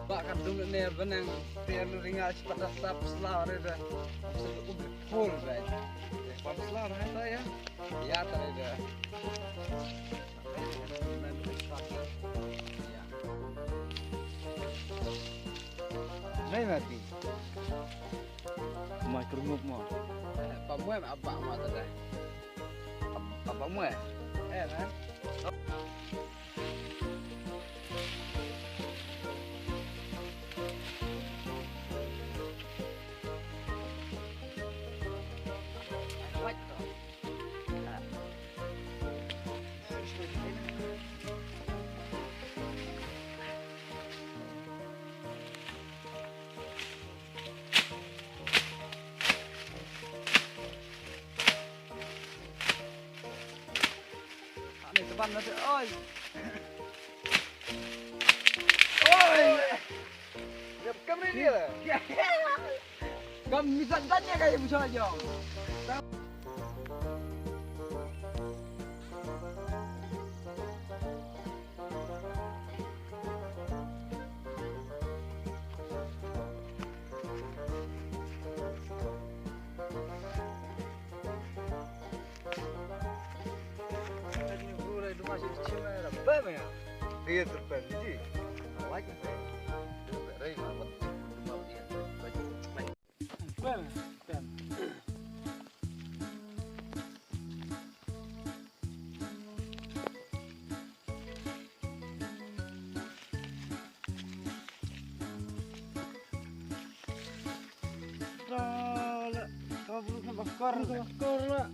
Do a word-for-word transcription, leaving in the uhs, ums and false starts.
Ba ka dung ne benang te lu ringa sipata sap sla re da. Sel u bit full re. Pam sla re ta ya. Ya ta re da. Nai mati. Mai kerungup mo. Pam mo abak mo ta da. Abak mo. Eh, kan? Ani teban nanti, oi. Oi. Kam ni dia. Kam misal tanya kayak misal jong. Iya, terpel. Ji. Awak je. Rai, mat, mat, mat, mat, mat. Bel, bel. Dah lah. Kau belum bakar. Bakar lah.